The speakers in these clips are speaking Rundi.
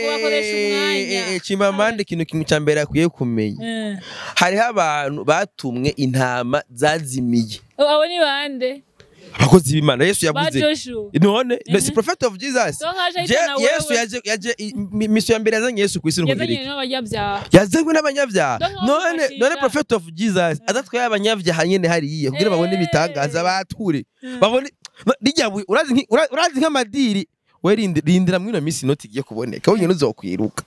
Bakoresha umwanya. Chimamanda, ikintu kimwe cya mbere akwiye kumenya, hariho abantu batumwe intama zazimiye. Abo ni bande? Abakozi b'Imana. Yesu Ba yavuze Joshua. None si prophet of Jesus? Donc haje ahitana wewe. Yesu yaje mission ya mbere yazanye Yesu ku isi ni Yazanye ukugira iki? n'abanyabyaha. Yazanywe n'abanyabyaha. Donc None bamufashisha. none prophet of Jesus adatwaye abanyabyaha nyene hariya kugira babone ibitangaza, bature babone rijya buye. Urazi urazi nk'amadiri we, rindira mwino minsi inoti igiye kuboneka, wenyine uzokwiruka.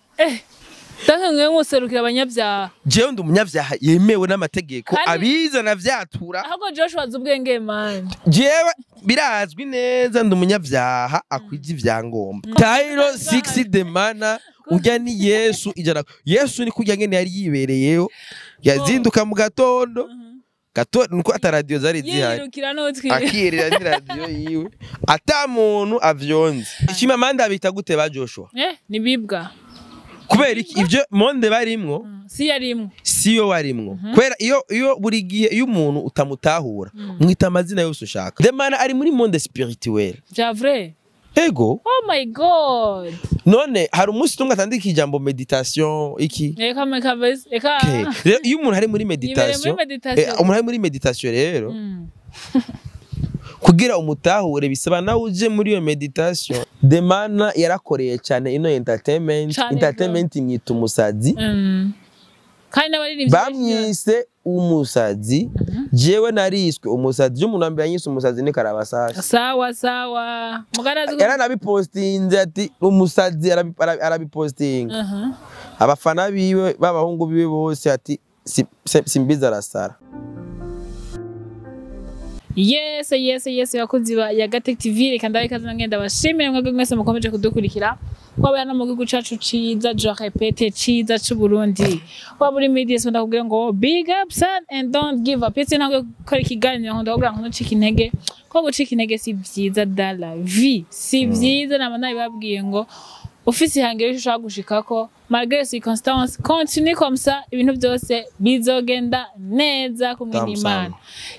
Donc mwe muserukira abanyabyaha. Jewe ndi umunyabyaha yemewe n'amategeko. Kandi Abizana vyatura. Ahubwo Joshua azi ubwenge, man. Jewe birazwi neza, ndi umunyabyaha akwije ibyangombwa. Tairo 6 de mana ujya ni Yesu ijana. Yesu ni kurya ngene yari yibereyeho, yazinduka mu gatondo gato, nuko ata radio zari zihari. Yirukira n'utwi. Akirira ni radio yiwe, ata muntu avyonze. Chimamanda bita gute ba Joshua? Ni bibwa. Kubera iki? Ivyo monde barimwo Si yarimwe. Siyo warimwo, kubera iyo buri gihe iyo umuntu utamutahura mwita amazina yose ushaka. The man ari muri monde spirituel. Ja vrai? Ego. Oh my God. None hari umunsi tumwe atandika ijambo méditation iki? Eka meka eka. Okay. Rero iyo umuntu ari muri Yibereye muri meditation, meditation. Umuntu ari muri méditation rero, kugira umutahure bisaba nawe uje muri iyo méditation. The man yarakoreye cyane ino entertainment. Cane. Entertainment imwita umusazi. Kandi n'abaririmbyi Bamwise umusazi. Jewe nariswe umusazi. Umuntu wa mbere yanyise umusazi ni Karabasasi. Sawa sawa. Mugana Yaranabipostinze ati umusazi, arabipostinga. Abafana biwe b'abahungu biwe bose ati Simbizi arasara. Yes, bakunzi ba Yagatech TV, reka ndabe ikaze ngenda bashimire mwebwe mwese mukomeje kudukurikira, waba no mu gihugu cacu ciza, je répète, ciza c'u Burundi, waba uri media, so ndakubwira ngo big up son and don't give up. Ese ntabwo gukora ikiganiro ngo ndakubwira ngo ntucike intege, ko gucika intege si vyiza dans la vie, si vyiza. Nama nabibabwiye ngo ufise ihangiro y'icyo ushaka gushikako, malgré circonstances, continue comme ça, ibintu byose bizogenda neza kumwe Tamu n'Imana. sana.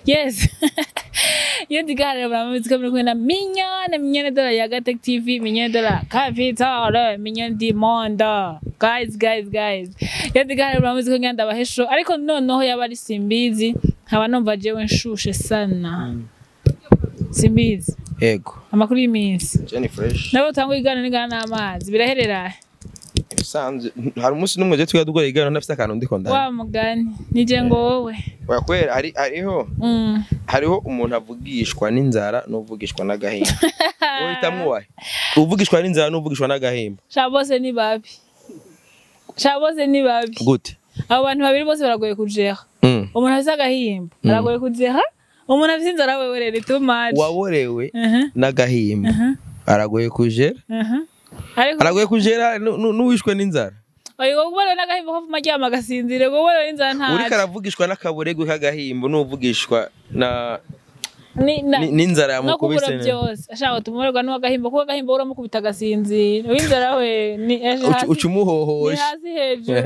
Yes, iyo ndiganira muramuzi ko muri kumwe na Mignone, Mignone de la Yagatech TV, Mignone de la Capitale, Mignone du monde. Guys, guys, guys, iyo ndiganira muramuzi ko ngenda abahesho, ariko noneho yaba ari Simbizi nkaba numva jewe nshushe sana. Simbizi. Ego. Amakuru y'iminsi? Jenny fresh. Nabo utanga igana n'igana n'amazi biraherera. Ibisanzwe, hari umunsi n'umwe je twiga dukora igana ntafise akantu ndiko ndani. Wa mugani nije ngo wowe. Oya, kubera hariho hariho umuntu avugishwa n'inzara n'uvugishwa n'agahinda. Wowe hitamwo wahe? Uvugishwa n'inzara n'uvugishwa n'agahimba? Sha, bose ni babi, sha, bose ni babi. Gute? Abo bantu babiri bose baragoye kujera. Umuntu afise agahimba aragoye kujera, umuntu afise inzara wewe rero too much. Waborewe n'agahimba aragoye kujera. Ariko Aragoye kujera n'uwishwe n'inzara. Oyo kubona n'agahimba ko aryama agasinzira, kubona n'inzara ntaco. Uriko aravugishwa n'akaburegwe k'agahimbo n'uvugishwa na Ni n'inzara no kubura yamukubise. Byose ashaka tumumererwa n'uwagahimba, kuko agahimba uramukubita agasinzira, uw'inzara we ni ejo hasi. Uca Ni umuhohosha. hasi hejuru.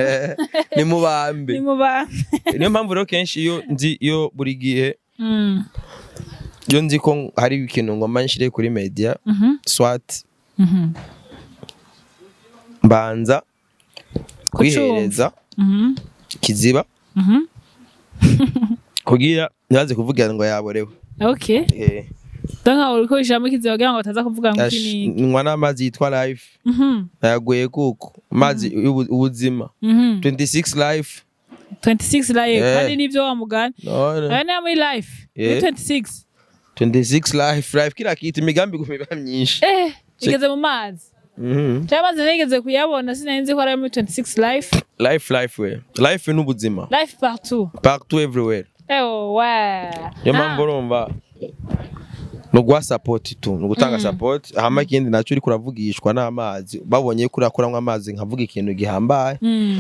Ni mubambe. Ni mu bambe. Niyo mpamvu rero kenshi iyo nzi, iyo buri gihe iyo nzi ko hari ikintu ngomba nshire kuri media, swat mbanza kwihereza kiziba kugira ntibaze kuvugira ngo yaborewe. Donc aho uriko ijambo kiziba kugira ngo bataza kuvuga ngo iki ni iki. Nywa n'amazi yitwa Life. Nayaguye kuko amazi ubuzima 26 Life. 26 Life. Eh. Kandi nivyo wa mugani. None Aya ni muri Life. Muri 26. 26 Life, Life kila kitu, imigambi iguma iba myinshi. Igeze mu mazi. Cyangwa amazi nigeze kuyabona, sinari nzi ko ari muri 26 Life. Life, life, we life n'ubuzima. Life partout. Partout, everywhere. Ewo wa. Niyo mpamvu urumva ni uguha support tu, ni ugutanga support. Hama ikindi nacyo, uriko uravugishwa n'amazi, babonye ko urakuranywa amazi nkavuga ikintu gihambaye,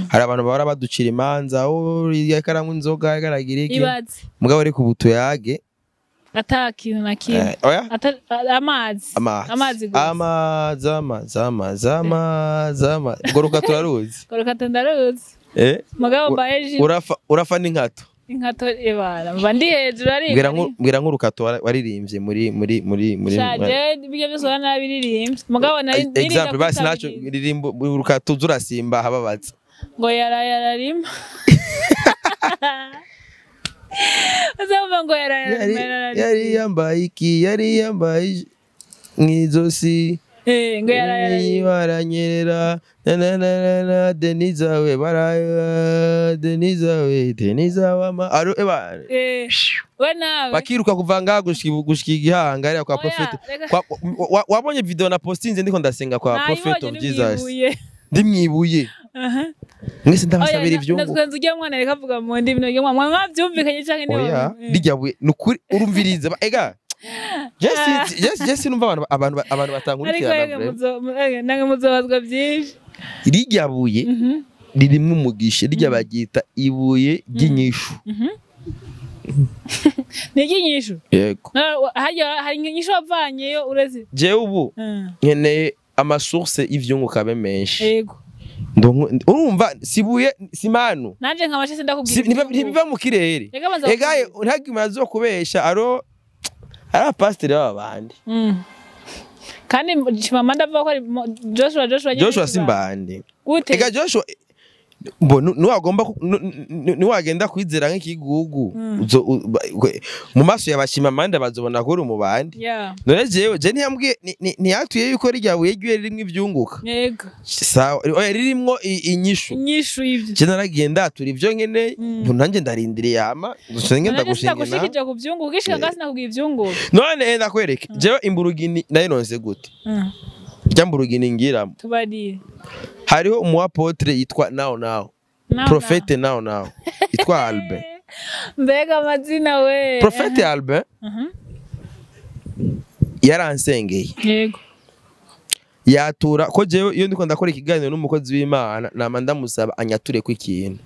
hari abantu bahora baducira imanza: "Oh, yariko aranywa inzoga, yariko aragira iki." Ibaze. Mugabo ariko ubu tuyage. Ata kintu na kimwe. Oya. Ata amazi. Amazi. Amazi gusa. Amazi, amazi, amazi, amazi, amazi, goroka turaruzi. Goroka tandaruzi. Eh. Mugabo mbaye Urafa, urafa n'inkato. Inkato ebara mba ndi hejuru ari Mbwira nk'urukato waririmbye muri shaje ibyo byose ura nabiririmbye mugabo nari nirinda Example basi naco kutabiririmba. ririmbo urukato zurasimba hababaza. Ngo yarayararima uzumva ngo yarayararima Yari yari yambaye iki, yari yambaye mwizosi ngo yarayararima baranyerera na na na na na Deniza we bara Deniza we Deniza wama aro eba we nawe bakiruka kuva ngaha gushika igihanga hariya kwa Oya, prophet reka- wabonye video na postinze ndiko ndasenga kwa prophet of Nayibonye Jesus nimwibuye. ndimwibuye Aha. Mwese ndabasabira ivyungu. Natwenze ujya mwana reka avuga mu ndimi nabyo mwa mwabyumvikanye canke ni Oya, rijya buye nukuri urumviriza ega Jesse numva abantu ariko batankurikirana yega vraiment. Nange muzobazwa byinshi. Rijya buye ririmwo umugisha, rijya baryita ibuye ry'inyishu. Ni iry'inyishu? Yego. Harya hari inyishu wavanyeyo uretse Jewe ubu nkeneye amasource y'ivyunguka abe menshi. Yego. Urumva sibuye simanu nanje nkabashe sindakubwira ntibiva mu kirere. Reka banza Egaye bakubwire. ntagima azokubesha aro ari pasiteri b'abandi. Kandi Chimamanda avuga ko ari Joshua nyene Joshua simbandi. Gute? Ega Joshua mbo nuwagomba nuwagenda kwizera nk'ikigugu mu maso y'abashimamanda bazobona ko uri mu bandi. Yeah. None jewe je ntiyambwiye ntiyatuye yuko rirya buye ryiwe ririmwo ivyunguka. Yego. Sawa, oya ririmwo inyishu. Inyishu y'ivyo. Je naragiye ndatura ivyo nkeneye, ubu nanjye ndarindiriye hama dusenge Nanje ndagushinga. sinagushikije ku vyunguka ugishika ngasi nakubwiye ivyunguka. None ndakwereke jewe imburugini nayironse gute? Rya mburugini ngiramo. Tubarire. Hariho umu apotre yitwa Nao Nao. Nao. Prophète Nao Nao. Yitwa Albin. Mbega amazina we. Prophète Albin yaransengeye. Yego. Yatura ko jewe iyo ndiko ndakora ikiganiro n'umukozi w'Imana nama ndamusaba anyature ku ikintu.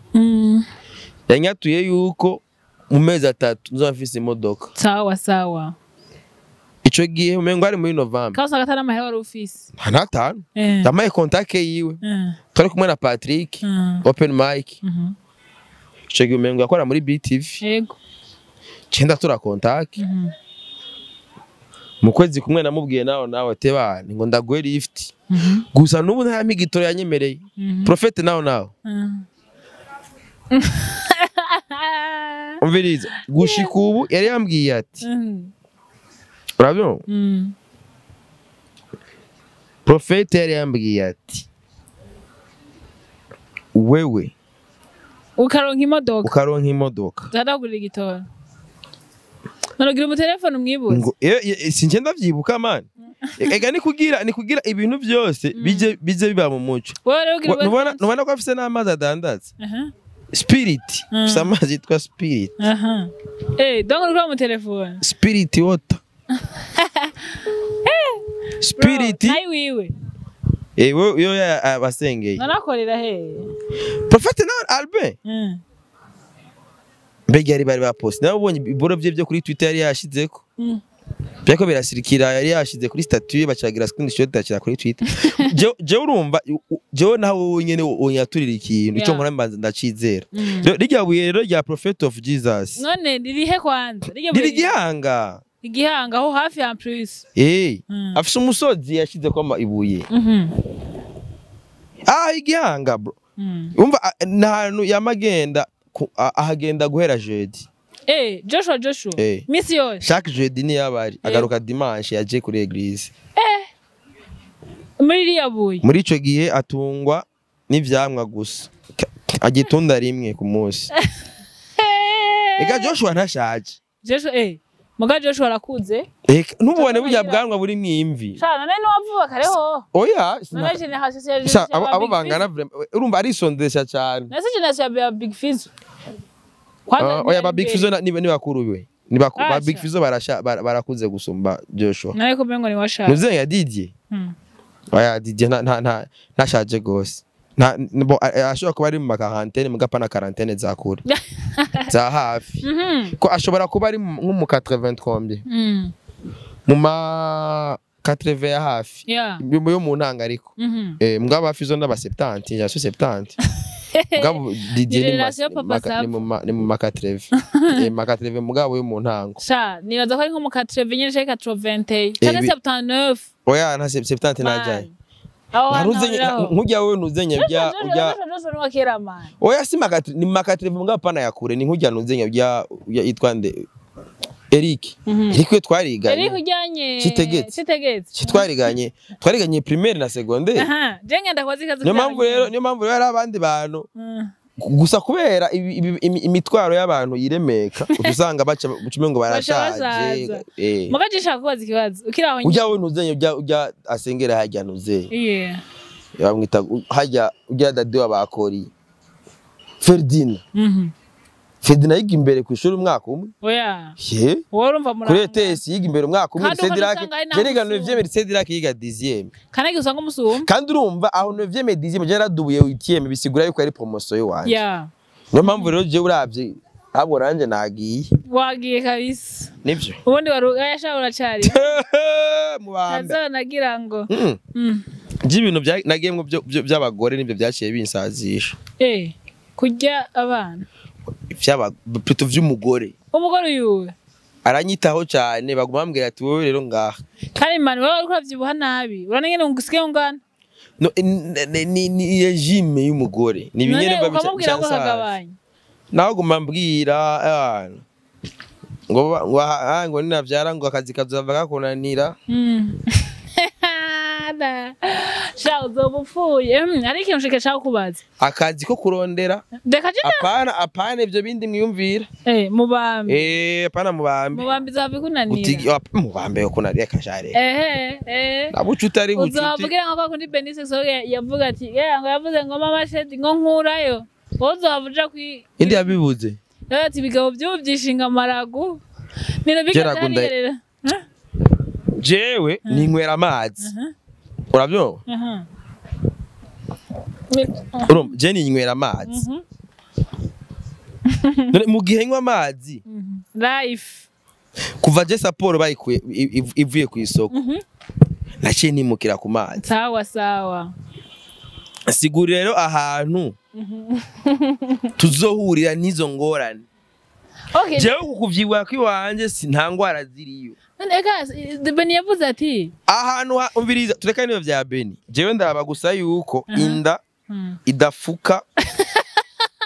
Yanyatuye yuko mu mezi 3 nzoba mfise imodoka. Sawa sawa. Ico gihe umengo ari muri November. Kawusa gatana amahera wari ufise. Ntatanu. Ndamaye contact yiwe. Twari kumwe na Patrick. Open mic. Ico gihe umengo yakora muri BTV. Yego. Cenda tura contact. Mu kwezi kumwe namubwiye nawe tebane ngo ndaguhe lift. Gusa n'ubu nta migitoro yanyemereye. Prophète nawe. Umviriza gushika ubu yari yambwiye ati urabyumva? Prophète yari yambwiye ati wewe ukaronka imodoka. Ukaronka imodoka. Zadagurira igitoro. Nanogira umutelefone umwibutse. Ngo sinje ndavyibuka man. Ega ni kugira ibintu byose bije biba mu muco. Nubona ko afise n'amazi adandaza. Spirit. Afise amazi yitwa Spirit. Donc urikora mu telefone. Spirit water. Spirit. Nayi wiwe. Ewe yo abasengeye. Nanakorera he. Prophète nawe Albin. Mbega yari bari bapost. Nawe ubonye iboro bye byo kuri Twitter yari yashizeko. Byako birasirikira yari yashize kuri statut bacagira screenshot akira kuri Twitter. Je urumva je nawe wenyene onyaturira ikintu ico nkora mbanza ndacizera. Rijya buye rero rya Prophet of Jesus. None ririhe kwanza? Riri Gihanga. Igihanga aho hafi ya Plus. Afise umusozi yashize ko ibuye. Igihanga bro. Umva nahantu yamagenda ahagenda guhera jeudi. Joshua. Misi yose. Chaque jeudi ni yabari agaruka dimanche yaje kuri église. Muri riya buye. Muri ico gihe atungwa n'ivyamwa gusa. Agitunda rimwe ku munsi. Ega Joshua ntashaje. Joshua muga Joshua arakuze. Nubone burya bwanwa buri mwimvi. Sha none niwavuba kareho. Oya, none generation ya abo bangana urumva arisondesha cyane. Nase generation ya Big Fizzo. Oya ba Big Fizzo ni bakuru biwe. Ni ba Big Fizzo barakuze gusumba Joshua. Nawe ko mengo ni washaje. Nuze ya Didier. Oya Didier nta ntashaje gose. Nta bo ashobora kuba ari mu quarantaine mugapa na quarantaine za kure. Za hafi. Ko ashobora kuba ari nko mu 80 combien. Mu ma 80 ya hafi. Yo mu ntanga ariko. Mugaba Fizzo n'aba 70, ya 70. Mugabo Didier Ni ni relation papa sava. Ni mu makatreve, makatreve mugabo yo mu ntango. Sha, nibaza ko ari nko mu 80 nyene canke 81 canke 79. Oya, nta 70 najyaye. Aho hantu Ntaruzenye hahuriraho. nkujya wewe ntuzenye bya ujya. Joshua ni wa kera, man. Oya, si makatre, ni makatreve mugabo pana ya kure, ni nkujya ntuzenye bya ujya yitwa nde, Eric. Eric we twariganye. Eric ujyanye. Citegetse. Citegetse. Twariganye primaire na secondaire. Aha, je ngenda kwazi kazi. Niyo mpamvu rero hari abandi bantu gusa kubera imitwaro y'abantu yiremeka, usanga baca ucume ngo barashaje. Basaza. Eh. Muga je nshaka kubaza ikibazo ukiri aho nyine. Ujya we ntuzenye ujya asengera hajya ntuzenye. Yeah. Bamwita hajya ujya dade w'abakori Ferdinand. Ferdinand yiga imbere ku ishuri umwaka umwe. Oya. Ye. Wowe urumva Kuri muranga. ETS yiga imbere umwaka umwe. Kandi ukaca Cedric usanga ari naho je niga umusumba. 9e, Cedric yiga 10e. Kanagi usanga umusumba. Kandi urumva aho 9e 10e je yaradubuye 8e, bisigura yuko ari promotion yiwanje. Niyo mpamvu rero je uravye ahubwo nanje nagiye. Wagiye kabisa. Nivyo. Ubundi wari ayasha uracari. Mubambe. Nagira ngo. Je ibintu nagiyemwo by'abagore nibyo byaciye binsazisha. Eh, kurya abana. Vy'aba plutôt vy'umugore. Umugore uyuwe. Aranyitaho cyane, baguma bambwira ati wowe rero ngaha. Kandi man, wowe uriko uravyibuha nabi. Urabona ingene ngusigaye ungana. No, ni régime y'umugore ni None ibinyene biba ukamubwira ngo byansaza. akagabanya. Nawe guma mbwira ngo ngo ninavyara ngo akazi kazova kakunanira. Sha, uzoba upfuye. Hari ikintu nshaka kubaza. Akazi ko kurondera. Reka je. Apana, apana ivyo bindi mwiyumvira. Eh, mubambe. Eh, apana mubambe. Mubambe izava ikunanira. Utigi mubambe yo kunarira kashare. Ehe, eh. Nabucuti ari bucuti. Uzovugira nka kwa kundi Benise Soge yavuga ati yeah, ngo yavuze ngo mama shedi ngo nkurayo. Wowe uzohava uja kwi Indi yabibuze. Yavuze ati ibigabo by'ubu byishinga amaragu. Nino Gerard Gunda- bigatarerera. Jewe ninywera amazi, urabyumva? Aha. Urumva, je ninywera amazi. None mu gihe nywa amazi, Life. kuva je saporo bayikuye ivuye ku isoko, naciye nimukira ku mazi. Sawa sawa. Sigura rero ahantu tuzohurira n'izo ngorane. Okay. Jewe kukuvyibuha kw'iwanje si nta ngwara ziriyo. None eka Beni yavuze ati Ahantu umviriza, tureka niyo vya Beni, jewe ndaraba gusa yuko inda idafuka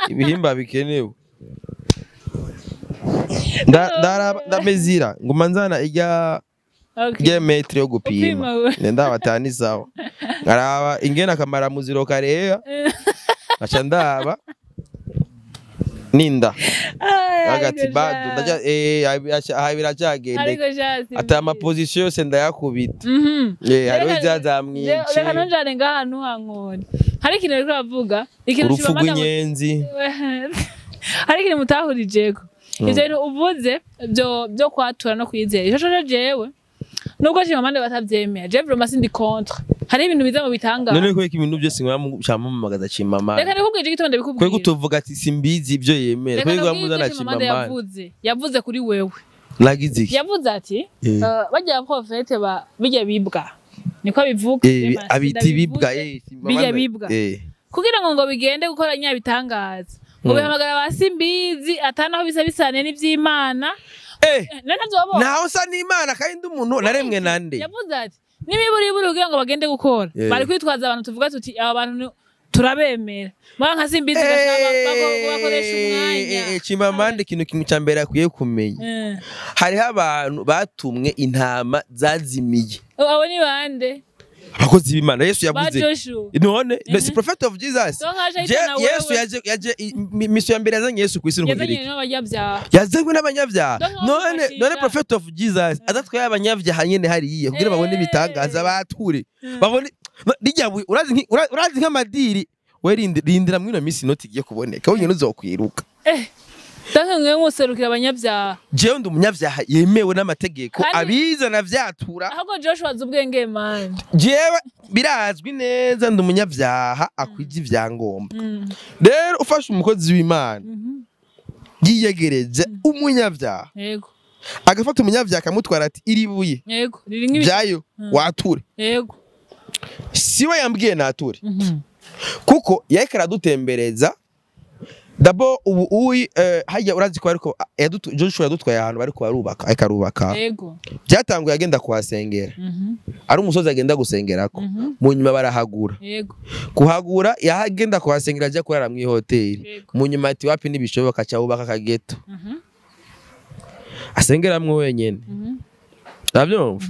ibihimba bikenewe. Ndaraba ndamezira nguma nzana irya irya mètre yo gupima. Upima we. Ndaba tani sawa, nkaraba ingene akamara muziro kareha, nkaca ndaba ninda agati bado ndaja aha biracagendeka. Ariko jasi. Ata ama position yose ndayakubita. Hariho ivyazamwice. Reka ntunjane ngahantu hankora. Hari ikintu ariko uravuga. Ikintu Urupfu Chimamanda rw'inyenzi. Hari ikintu mutahurijeko. Ivyo bintu uvuze byo kwatura no kwizera. Ico coco jewe nubwo Chimamanda batavyemera, jewe vraiment sindi contre. Hari ibintu biza mu bitangaza. None kubera ko ibintu byose mwamamagaza Chimamanda? Reka ndikubwire igitondo Kubera ndabikubwira. utuvuga ati simbizi ibyo yemera, Reka kubera ndakubwire muzana ivyo Chimamanda Chimamanda. yavuze. Yavuze kuri wewe. Nagize iki? Yavuze ati barya profete ba bijya bibwa. Niko abivuga. Abita ibibwa. Bijya bibwa. Kugira ngo bigende gukora nyabitangaza ngo bihamagara ba simbizi atanaho bisa bisane n'ivy'Imana. None ntavyo wabonye? Naho nsa n'Imana kandi ndi umuntu naremwe nande? Yavuze ati n'imiburiburi kugira ngo bagende gukora bari kwitwaza abantu tuvuga tuti aba bantu turabemera mwa nka simbizi bakoresha umwanya. Chimamanda ikintu kimwe cya mbere akwiye kumenya, hariho abantu batumwe intama zazimiye. Abo ni bande? Abakozi b'Imana Yesu Ba yavuze. Joshua? None si prophet of Jesus? Donc haje ahitana Yesu wewe. yaje mission ya mbere yazanye Yesu ku isi ni ukugira Yazanye iki? n'abanyabyaha. Yazanywe n'abanyabyaha. Donc None bamufashisha. none prophet of Jesus adatwaye abanyabyaha nyene hariya kugira babone ibitangaza, bature babone rijya urazi urazi nk'amadiri we rindira mwino minsi inoti igiye kuboneka wenyine uzokwiruka. Donc mwe muserukira abanyabyaha. Jewe ndi umunyabyaha yemewe n'amategeko. Kandi- Abizana vyatura. Ahubwo Joshua azi ubwenge, man. Jewe birazwi neza, ndi umunyabyaha akwije ibyangombwa. Rero ufashe umukozi w'Imana yiyegereje umunyabyaha, agafata umunyabyaha akamutwara ati iri buye Yego, riri nk'ibi. byayo wature. Siwe yambwiye nature. Kuko yariko aradutembereza dabo ubu uyi hajya urazi ko ariko Joshua yadutwaye ahantu bariko barubaka, ariko arubaka. Yego. Byatanguye agenda kuhasengera. Ari umusozi agenda gusengerako. Mu nyuma barahagura. Yego. Kuhagura yahagenda kuhasengera ajya kurara mu ihoteli. Mu nyuma ati wapi nibishoboka aca wubaka akageto. Asengeramwo wenyene. Ndavyumva.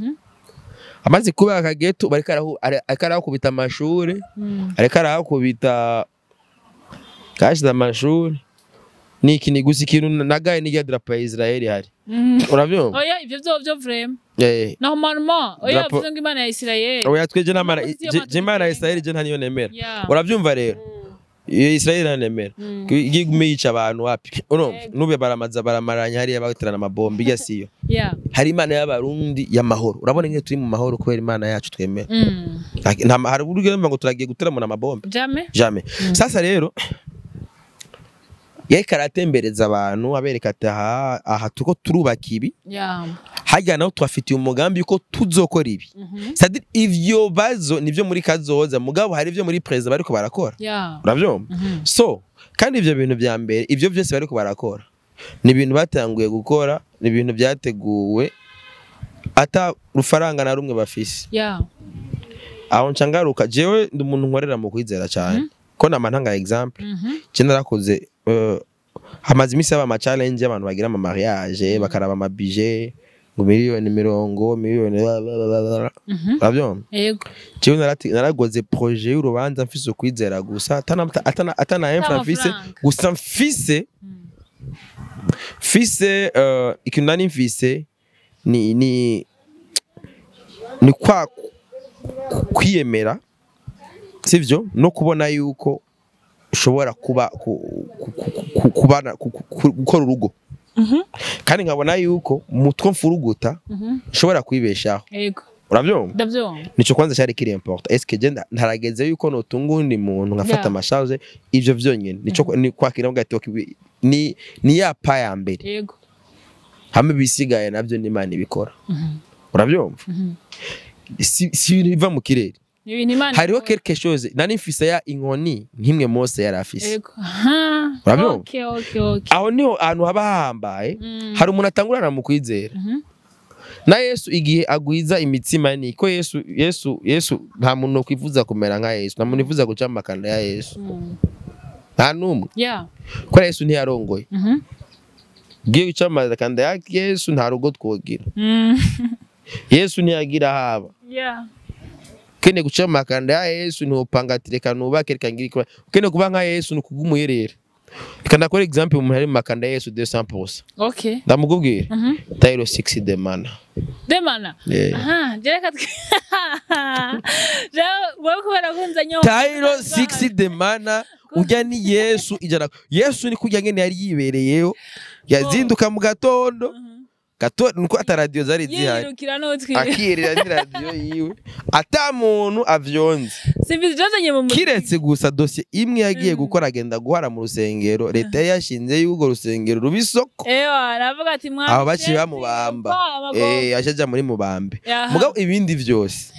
Amaze kubaka akageto bariko arahakubita amashuri, ariko arahakubita kashize amashuri. Niki ni gusa ikintu nagaye ni drapo ya Israel hari. Uravyumva? Oya ivyo vyo vraiment. Normalement oya vuze ngo Imana ya Israel. Oya tweje n'Imana Imana ya Israel je ntaniyo nemera. Uravyumva rero? Iyo Israel ntanemera. Igigume yica abantu wapi? Urumva? Nube baramaza baramaranya hariya baterana amabombi ya siyo. Hari Imana y'abarundi y'amahoro. Urabona ingene turi mu mahoro kubera Imana yacu twemera. Nta hari uburyo ngo turagiye guteramura amabombi. Jamais. Jamais. Sasa rero yariko aratembereza abantu abereka ati aha tuko turubaka ibi. Harya naho twafitiye umugambi yuko tuzokora ibi. C'est-à-dire ivyo bazo nivyo muri kazoza mugabo hari ivyo muri president bariko barakora. Uravyumva? So kandi ivyo bintu vya mbere ivyo byose bariko barakora ni ibintu batanguye gukora, ni ibintu byateguwe ata rufaranga na rumwe bafise. Aho ncangaruka jewe ndi umuntu nkorera mu kwizera cyane. Ko nama ntanga example. Je narakoze hamaze imisi aba ama challenge abantu bagira ama mariage bakaraba ama budget ngo miliyoni 20 miliyoni. Uravyumva? Yego. Jewe naragoze projet y'urubanza mfise ukwizera gusa atana infra mfise gusa mfise ikintu nari mfise ni kwa kwiyemera sivyo no kubona yuko ushobora kuba kubana gukora urugo. Kandi nkabona yuko mutwe mfuruguta ushobora kwibeshaho. Yego. Uravyumva? Ndavyumva. Nico kwanza cyari kiri important. Est-ce que je ntarageze yuko notunga undi muntu nkafata amasharge ivyo vyonyene. Nico ni kwakira ngo ni ya pa ya mbere. Yego. Hamwe bisigaye navyo ni Imana ibikora. Uravyumva? Si biva mu kirere. Hariho quelque chose nani mfise ya inkoni nkimwe Mose yarafise. Yego. Okay okay okay. Aho niho ahantu haba hahambaye hari umuntu atangurana mu kwizera. Na Yesu igihe agwiza imitsima ni ko Yesu nta muntu kwifuza kumera nka Yesu, nta muntu yifuza guca amakanda ya Yesu. Nta numwe. Ko Yesu ntiyarongoye. Giye guca amakanda ya Yesu nta rugo twogira. Yesu ntiyagira haba. Kene guca amakanda ya Yesu ntopanga tireka nubake reka ngiri kuba. Kene kuba nka Yesu nukugumuyerera. Reka ndakora example umuntu ari mu makanda ya Yesu 200%. Okay. Ndamukubwira. Tairo 6 demana. Demana. Aha, jereka wewe kubera kunza nyo. Tairo 6 demana ujya ni Yesu ijana. Yesu ni kujya ngene yari yibereyeyo. Yazinduka mu gatondo. Gato nuko ata radio zari zihari. Akirira ni radio yiwe. Ata muntu avyonze. Simbizi mu kiretse gusa dossier imwe yagiye gukora agenda guhara mu rusengero leta yashinze yugo rusengero rubisoko. Ewa navuga ati mwa abo baciye bamubamba. Ashaja muri mubambe. Mugabo ibindi byose.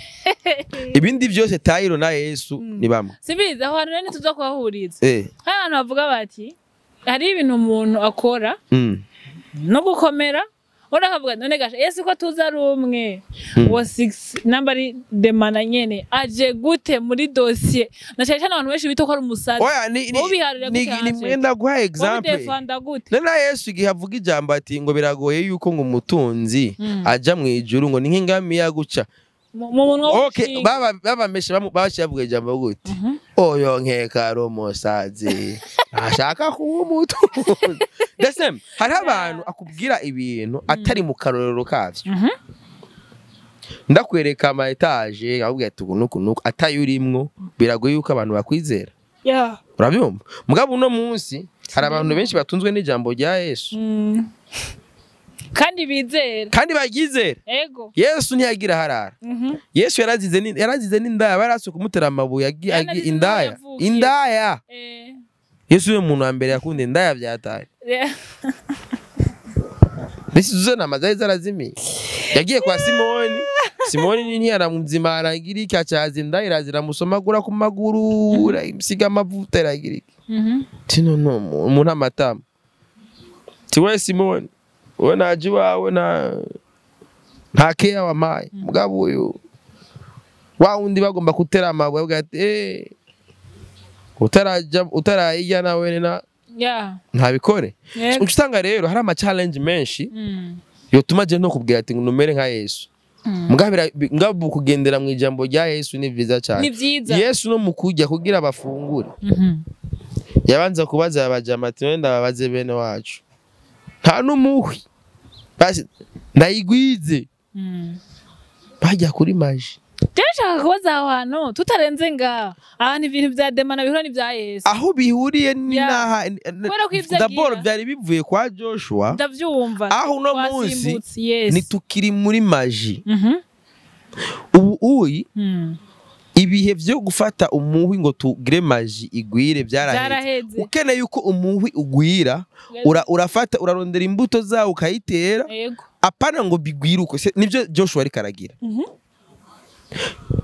Ibindi byose Tairo na Yesu ni bamwe. Simbizi aho hantu nene tuza kuhahuriza. Hari abantu bavuga bati hari ibintu umuntu akora no gukomera. Ora kavuga none gasha Yesu ko tuza ari umwe wa 6 number demana nyene aje gute muri dossier na cyane cyane abantu benshi bito ko ari umusazi. Oya ni mwenda guha example. None Yesu igihe avuga ijambo ati ngo biragoye yuko ngo umutunzi aja mu ijuru ngo ni nk'ingamiya guca Okay, baba meshe babaciye bavuga ijambo gute? Oyo nkeka ari umusazi ashaka kuba umutunzi. The same hari abantu akubwira ibintu atari mu karorero kavyo. Ndakwereka ama etage akubwira ati nuku nuku atayurimwo biragoye yuko abantu bakwizera. Urabyumva? Mugabo uno munsi hari abantu benshi batunzwe n'ijambo rya Yesu. Kandi bizera. Kandi bagizera. Ego. Yesu ntiyagira harara. Yesu yarazize n'indaya barase kumutera amabuye indaya. Indaya. Yesu ni umuntu wa mbere yakunda indaya byataye. Mbese izo ntama zari zarazimiye. Yagiye kwa Simoni, Simoni ntiyaramuzima, aragira iki, acaza inda iraza iramusomagura ku maguru, iramusiga amavuta, iragira iki. Ti no no, umuntu amatama. Ti we Simoni, we naje iwawe nta keya wampaye, mugabo uyu wa wundi bagomba gutera amabuye avuga ati utaraja utarayijya nawe na ntabikore. Yego. Uca usanga rero hari ama challenge menshi yotuma je no kubwira ati numere nka Yesu. Mugabo kugendera mu ijambo rya Yesu ni vyiza Ni cyane. vyiza. Yesu no mu kurya kugira bafungure yabanza kubaza abajama ati wenda babaze bene wacu nta n'umuhwi basi ndayigwize bajya kuri maji. Ndashaka kubaza aho hantu tutarenze ngaho, ahantu ibintu vya demana bihura n'ivya Yesu. Aho bihuriye ni Yeah. naha Kubera ko ivyo d'abord agira. byari bivuye kwa Joshua. Ndavyumva. Aho uno munsi Twasimbutse, yes. nitukiri muri maji. Ubu uyi ibihe vyo gufata umuhwi ngo tugire maji igwire byaraheze. Vyaraheze. Ukeneye yuko umuhwi ugwira, urafata urarondera imbuto zawo ukayitera, Yego. apana ngo bigwire uko. Nivyo Joshua ariko aragira.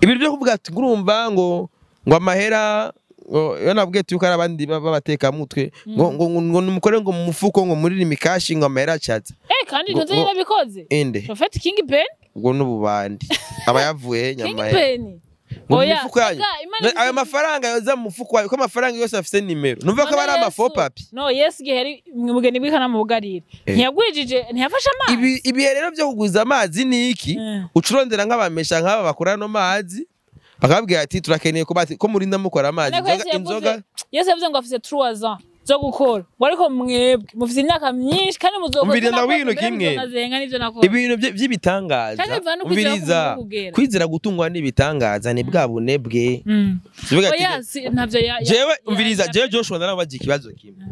Ibintu byo kuvuga ati ngurumva ngo amahera ngo iyo nabwiye yuko ari abandi b'abatekamutwe ngo ngo ngo nimukore ngo mu mufuko ngo muri imikashi ngo amahera acaza. Kandi ntuzi yarabikoze. Inde Prophet King Ben? ubwo n'ububandi aba yavuye King nyama Ben. ngo mu Oya, mifuko yanyu. ega, Imana Ayo mafaranga yoza mu mufuko wayo, ko amafaranga yose afise nimero, numva ko None aba ari amafo Yesu- papi. No, Yesu igihe yari mu mugeni bw'ikana mu bugarire. Ntiyagwijije, ntiyafashe amazi. Ibihe rero byo kugwiza amazi ni iki? Ucurondera nk'abamesha nk'aba bakora no mazi, bakababwira ati turakeneye ko bati ko murinda mukora amazi Ariko inzoga Yesu inzoga Yesu yavuze ngo afise 3 ans zo gukora. Ngo ariko mwebwe mufise imyaka myinshi kandi muzokora. Umviriza ndabwira ikintu kimwe. Nazenga n'ivyo nakora. Ibintu by'ibitangaza. Canke bivana ukwizera Umviriza, k'umuntu kugera. kwizera gutungwa n'ibitangaza ni bwa bunebwe. Sivuga ati, Oya, ntavyo jewe umviriza, jewe Joshua narabaje ikibazo kimwe.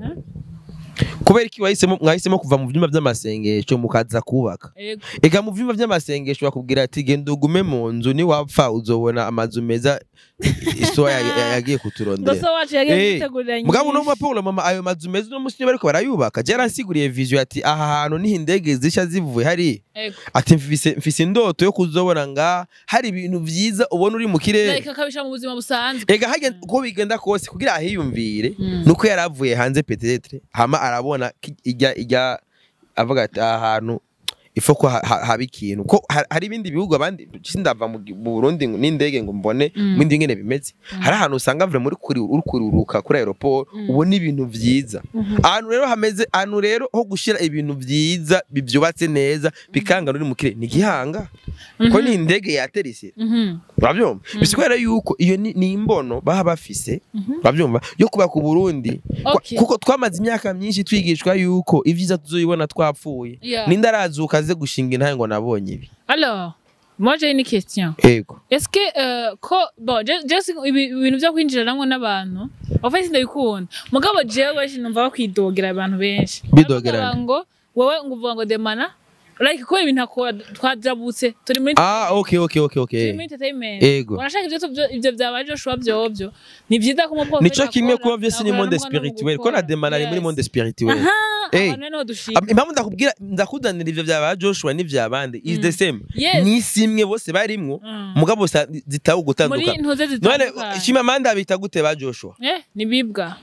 Kubera iki mwahisemo kuva mu vyumba vy'amasengesho mukaza kubaka? Yego. Ega mu vyumba vy'amasengesho bakubwira ati genda ugume mu nzu niwapfa uzobona amazu meza isoya yagiye kuturondera. Ngo so wacu yagiye gutegurira Mugabo nyinshi. no Paul mama ayo mazu meza no musi bariko barayubaka. Je yaransiguriye vision ati aha hantu niho indege zisha zivuye hari. Yego. Ati mfise indoto yo kuzobona nga hari ibintu vyiza ubona uri mu kirere. Like akabisha mu buzima busanzwe. Ega hajya uko bigenda kose kugira ahiyumvire nuko yaravuye hanze peut-être hama arabona ijya avuga ati aha hantu ifo ko haba ikintu ko hari ibindi bihugu abandi sindava mu Burundi n'indege ngo mbone mu ngene bimeze. Hari ahantu usanga vure muri kuri uri kururuka kuri aeroport ubona ibintu vyiza. Ahantu rero hameze, ahantu rero ho gushira ibintu vyiza bivyubatse neza bikangana uri mu kirere ni gihanga ko ni indege yaterise. Urabyumva? Bisigura yuko iyo ni imbono baba bafise, urabyumva, yo kuba ku Burundi. Kuko twamaze imyaka myinshi twigishwa yuko ivyiza tuzoyibona twapfuye. Ninde arazuka aze gushinga intahe ngo nabonye ibi? Alors, moi j'ai une question. Ego. Est-ce que ko bon je ibintu byo kwinjiranamwo n'abantu en fait ndabikunda. Mugabo jewe numva bakwidogera abantu benshi. Bidogerana. Ngo wowe ngo uvuga ngo demana like ko ibintu akora twajabutse turi muri Okay. Turi muri entertainment. Ego. Urashaka ivyo byabaye Joshua byovyo. Ni vyiza ko umuprofeta Nico kimwe kuba vyose ni monde spirituel ko na demana ari muri monde spirituel. Impamvu ndakubwira ndakuzanira ivyo byabaye Joshua n'ivyabandi is the same. Ni simwe bose barimwo mugabo zitaho gutandukana. None Chimamanda bita gute ba Joshua? Ni bibwa.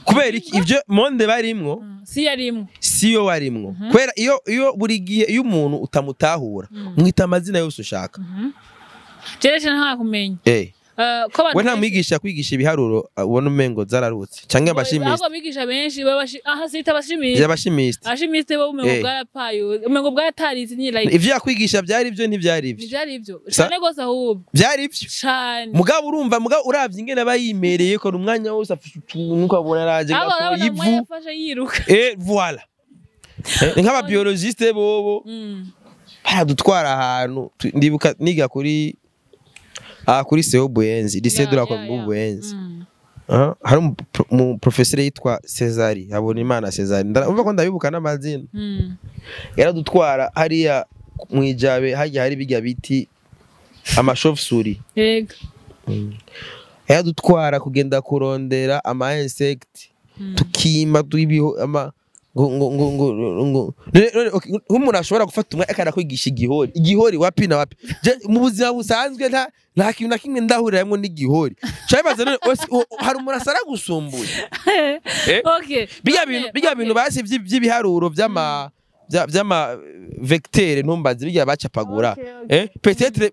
Kubera iki ivyo monde barimwo si yarimwo siyo warimwo. Kubera iyo buri gihe iyo umuntu utamutahura mwita amazina yose ushaka. Jeje nta kumenya. We nta mwigisha kwigisha ibiharuro ubona umengo zararutse canke abashimiste. Ahubwo abigisha benshi aha sita abashimiste. Abashimiste. Abashimiste bo umengo bwarapaye, umengo bwarataritse ni like. Ivyo yakwigisha byari ivyo ntivyari ivyo. Ntivyari ivyo. Cane gose ahubwo. Byari ivyo. Cane. Mugabo urumva mugabo uravye ingene abayimereye ko umwanya wose afite utuntu ukabona araje ngato ivu. Yafashe yiruka. Voilà. Ni nk'aba biologiste bobo. Baradutwara ahantu ndibuka niga kuri kuri Seo Buyenzi, lycée de la Commune Buyenzi. Hari mu professeur yitwa Cesari, Habonimana Cesari. Ndumva ko ndabibuka n'amazina. Yaradutwara hariya mwijabe hajya hari bijya biti amashofsuri. Yego. Yaradutwara kugenda kurondera ama insect. Tukima tubiho ama Ngo none, okay, nk'umuntu ashobora gufata umwe akana kwigisha igihori wapi na wapi. Je, mu buzima busanzwe nta kintu na kimwe ndahuriramwo n'igihori. Cabibaza none hari umuntu asara gusumbuye? Eh? Okay. Bijya None, bintu bijya bintu basi vy'ibiharuro vy'ama vecteur, ntumbaze, bijya bacapagura. Okay. Peut-être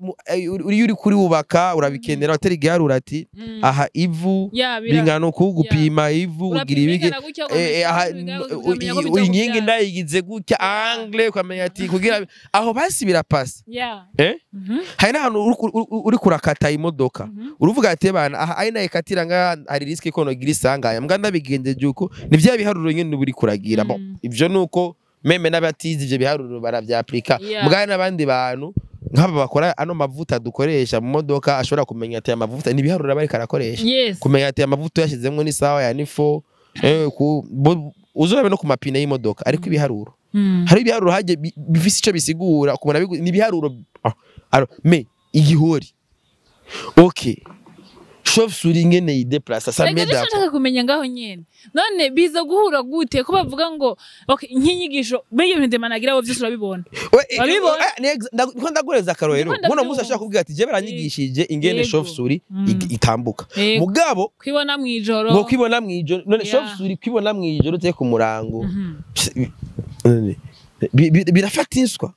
uri kuri wubaka urabikenera, watera igiharuro ati aha ivu bingana uku, gupima ivu Urapima ugira ibiki. ingana gutya, Aha, ukamenya ukamenya ko bizokubyara. Inkingi ndayigize gutya, angle ukamenya ati kugira aho basi birapasa. Hari n'ahantu uri kurakata imodoka, uruvuga ati bana aha ari nayikatira nga hari risque ko nogira isanganya, mbwa ndabigenjeje uko, ni vya biharuro nyene uba uri kuragira. Bon, ivyo nuko même n'abatize ivyo biharuro baravyaplika. Mbwa n'abandi bantu nk'aba bakora ano mavuta dukoresha mu modoka, ashobora kumenya ati aya mavuta ni ibiharuro aba ariko arakoresha, kumenya ati aya mavuta uyashizemwo ni sawa ya nifo, uzorabe no ku mapine y'imodoka ariko ibiharuro, hari ibiharuro haje bifise ico bisigura ukubona ni ibiharuro. Alors mais igihori, okay, chauve-souris ingene yideplace, ça Reka m'aide à nshaka kumenya ngaho nyene, none biza guhura gute ko bavuga ngo okay, nk'inyigisho mbega ibintu demanagira bo byose urabibona? Wabibona? Niko ndaguhereza akarorero. Ndiko Muno ndavyumva. musi ashaka kuvuga ati je baranyigishije ingene chauve-souris itambuka, mugabo kwibona mw'ijoro. Ngo kwibona mwijoro none chauve-souris kwibona mwijoro uteye ku murango, none, birafata inswa.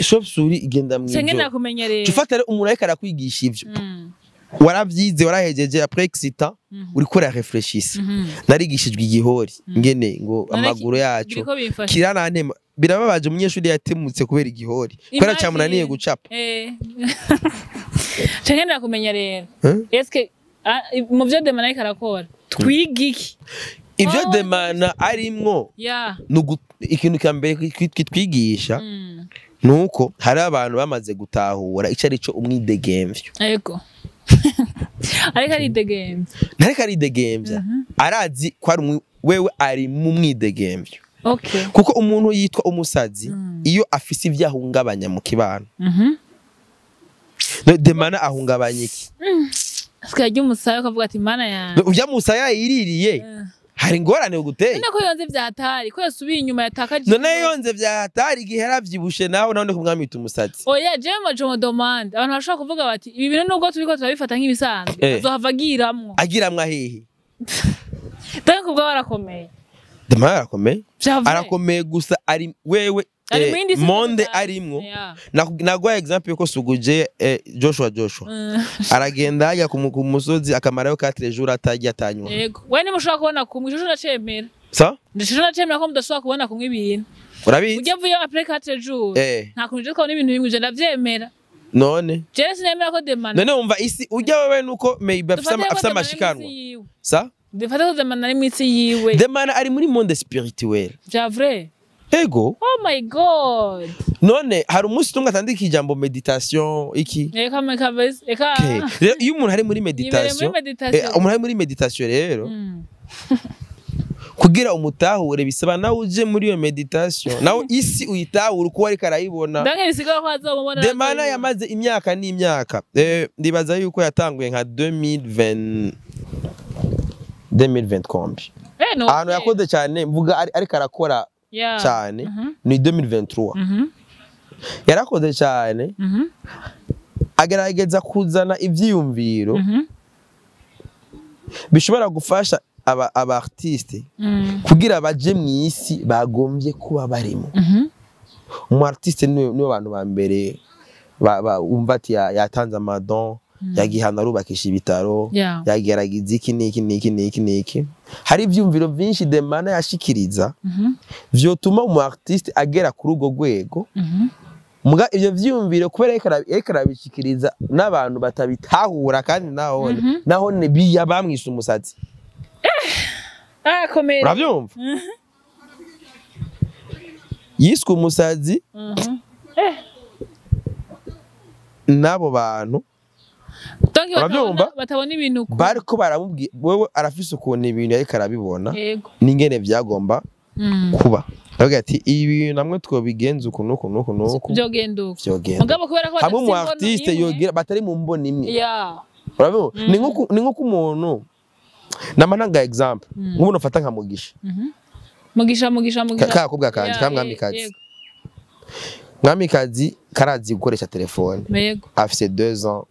Chauve-souris igenda Nce mwijoro. nakumenya rero. Ufata rero umuntu ariko arakwigisha ivyo, waravyize, warahejeje, après excitant uriko urarefreshisa, narigishijwe igihori ngene ngo None amaguru yacu biriko bimfasha. Kiranantema, birababaje, umunyeshuri yatemutse kubera igihori, kubera Imagine. cyamunaniye gucapa. Nce nkenera kumenya rero, Eh? eske mu byo Demana ariko arakora twiga iki? Ivyo Oh, Demana arimwo, ikintu cya mbere kitwigisha nuko hari abantu bamaze gutahura ico ari cyo umwidegemvyo. Ego, ariko aridegemvya. Ntariko aridegemvya, arazi ko ari wewe ari mu mwidegemvyo, kuko umuntu yitwa umusazi iyo afise ivyo ahungabanya mu kibano. No, Demana ahungabanya iki? Asigaye arya umusaya ukavuga ati mana yanjye. Urya musaya yiririye, hari ingorane uguteye? None ko yonze vyatari, ko yasubiye inyuma, yatakaje. None yonze vyahatari igihe yaravyibushe, nawe nawe kumwamita umusazi? Oya, jewe je me demande, abantu bashobora kuvuga bati ibi bintu nubwo turiko turabifata nk'ibisanzwe, azohava agiramwo. Agiramwo ahehe? Donc ubwo barakomeye. Demana arakomeye. Vya vrai. Arakomeye, gusa ari wewe Ari mu yindi si monde cyane. arimwo. Naguha exemple yuko Suguje, Joshua aragenda hajya ku musozi akamarayo 4 jours atarya atanywa. Yego, we ntimushobora kubona kumwe ishusho, ndacemera. Sa Ndishusho ndacemera ko mudashobora kubona kumwe ibintu. Urabizi. Ujya avuye après 4 jours, nta kuntu je twabona ibintu bimwe, je ndavyemera. None Jewe sinemera ko Demana none wumva isi ujya wewe nuko maybe afise Dufate ko afise Demana ari mw'isi amashikanwa yiwe. Sa Dufate ko Demana ari mw'isi yiwe. Demana ari muri monde spirituel. Vya vrai. Ego. Oh my God. None hari umunsi tumwe atandika ijambo méditation iki? Reka kabisa, reka. Okay. Rero iyo umuntu ari muri Yibereye muri meditation, meditation. Umuntu ari muri méditation rero, kugira umutahure bisaba nawe uje muri iyo méditation, nawe isi uyitahure uko ariko arayibona. Donc bisigura ko azomubona. Demana yamaze imyaka n'imyaka, ndibaza yuko yatanguye nka 2020, 2020 kombi. No. Ahantu yakoze cyane, mvuga ariko arakora cyane, ni 2023. Yarakoze cyane, agerageza kuzana ivyiyumviro bishobora gufasha aba artiste kugira baje mu isi bagombye kuba barimo. Umu artiste niwe bantu ba mbere wumva ati yatanze amadon, yagiye ahantu arubakisha ibitaro, yagerageza iki n'iki n'iki n'iki n'iki. Hari ivyumviro vyinshi Demana yashikiriza vyotuma umu artiste agera kuri urwo rwego. Muga ivyo vyiyumviro, kubera yariko arabishikiriza n'abantu batabitahura, kandi nahone nahone biya bamwise umusazi. Ah, komera. Uravyumva, yiswe umusazi n'abo bantu. Donc Uravyumva? batabona ibintu ku. Bariko baramubwira wewe arafise ukuntu ibintu yariko arabibona n'ingene vyagomba kuba. Aravuga ati ibi bintu namwe twobigenza uku n'uku n'uku n'uku, Vyogenda uko. vyogenda. Mugabo kubera ko Hamwe badafise mu imbono artiste imwe. yogira batari mu mboni imwe. Urabibona, ni nko umuntu Nama ntanga example, nk'ubu nofata nka Mugisha. Mugisha, Mugisha, Mugisha. Kakobwa kanje, Ya, ka Mwamikazi. Yego. Mwamikazi karazi gukoresha telefone. Afise 2 ans.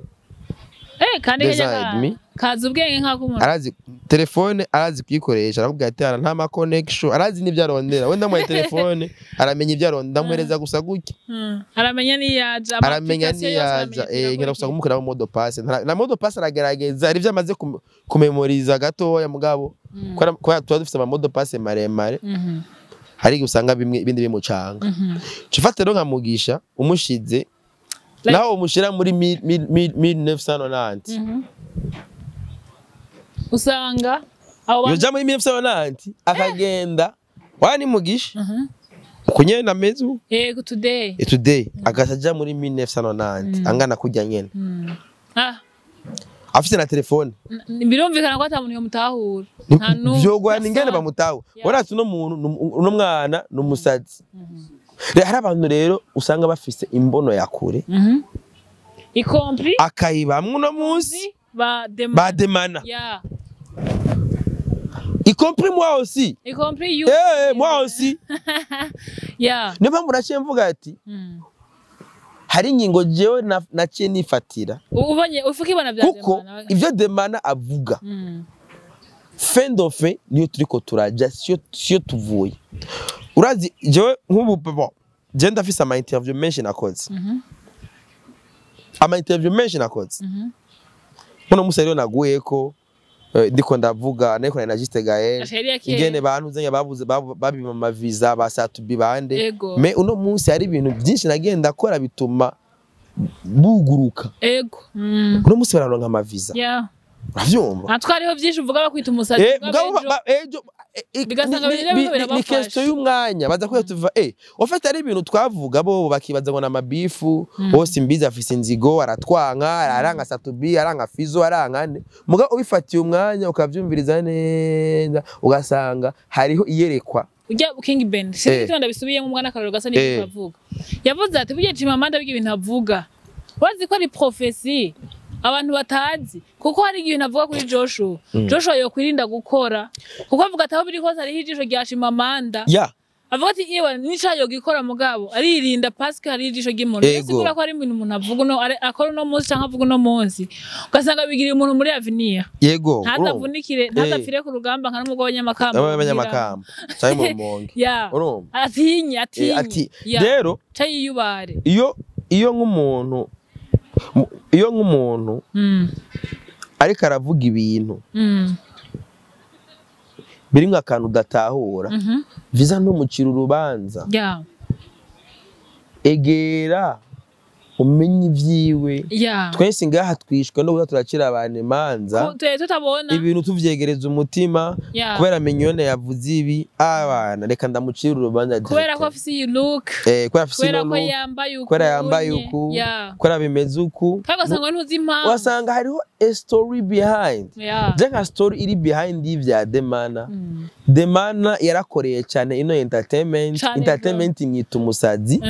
Kandi 2 kajya ans et demi. Kazi ubwenge nk'ak'umuntu. Arazi telefone, arazi kuyikoresha, arakubwira ati: "Ara nta ma connection." Arazi n'ibyo arondera. Wenda ndamuhaye telefone, aramenya ibyo arondera, ndamuhereza gusa gutya. Aramenya niyaja. Aramenya niyaja, nkera gusa kumukorera mot de passe. Na mot de passe aragerageza, hari ibyo amaze kumemoriza gatoya, mugabo kubera tuba dufise ama mot de passe maremare, hari igihe usanga bimwe ibindi bimucanga. Cufate rero nka Mugisha, umushize naho umushira muri 1990, Usanga abo bantu yoja muri 1990 akagenda wani Mugisha uko nyene nameze ubu. Yego, today. Today agaca aja muri 1990 angana kurya nyene, afise na telefone. Birumvikana ko ata muntu yomutahura, nta n'umwe. Vyogwana ingene bamutaho. Uretse uno muntu, uno mwana ni umusazi. Rero hari abantu rero usanga bafise imbono ya kure, Y compris akayibamwo uno munsi ba dema. Bademana. Y compris moi aussi. Y compris you. Eh, moi aussi. Niyo mpamvu naciye mvuga ati hari ingingo jewe naciye nifatira, Ubonye ufuka ibona bya kuko Demana. ivyo Demana avuga, fin de fin niyo turiko turaja, siyo tuvuye. Urazi jewe nk'ubu, bon, je ndafise ama interview menshi nakoze, ama interview menshi nakoze. Muno musi rero naguyeko, ndiko ndavuga nariko na Juste Gaël, Asheri ya kera. ingene bantu zenya babuze babima ama visa ba Satubi bande. Mais uno munsi hari ibintu byinshi nagenda akora bituma buguruka. Uno munsi bararonka ama visa. Uravyumva? Natwe hariho byinshi uvuga bakwita umusazi. Mugabo ejo Bigasanga biri ni birabafasha. Question y'umwanya baza kuya tuva en fait ari ibintu twavuga bo bakibaza ngo n'amabifu bose, imbizi afise inzigo, aratwanka, aranga Satubi, aranga Fizo, aranga nde. Mugabo ubifatiye umwanya ukavyumviriza neza, ugasanga hariho iyerekwa. Ujya King Ben, sinzi icyo ndabisubiyemo, umwana akaroro gasa n'ibyo avuga. Yavuze ati burya Chimamanda biga ibintu avuga, wazi ko ari prophecy abantu batazi, kuko hari igihe avuga kuri Joshua, Joshua yokwirinda gukora, kuko avuga ati aho biri hose hariho ijisho rya Chimamanda. Avuga ati yewe nica yogikora, mugabo aririnda parce que hari ijisho ry'umuntu. Sigura ko hari ibintu umuntu avuga uno akora uno munsi canke avuga uno munsi, ugasanga bigiriye umuntu muri avenir. Ntazavunikire, ntazapfire ku rugamba nka n'umugabo w'Abanyamakamba. Abanyamakamba cyangwa mu Rumonge. Urumva? Atinye, atinye. Ati rero ca yiyubare. Iyo nk'umuntu ariko aravuga ibintu birimwo akantu udatahura, viza ntumucira urubanza. Egera umenye ivyiwe. Twese ngaha twishwe no kuza turacira abantu imanza, Tutabona ibintu tuvyegereza umutima, kubera Mignone yavuze ibi, abana reka ndamucira urubanza Kubera ko direct. afise iyi look. Kubera afise Kubera ino ko look, yambaye uku. Kubera yambaye uku, kubera bimeze uku. Kandi ugasanga ntuzi impamvu. Wasanga hariho a story behind. Je nka story iri behind y'ivya Demana, Demana yarakoreye cyane ino entertainment. Cane. Entertainment imwita umusazi.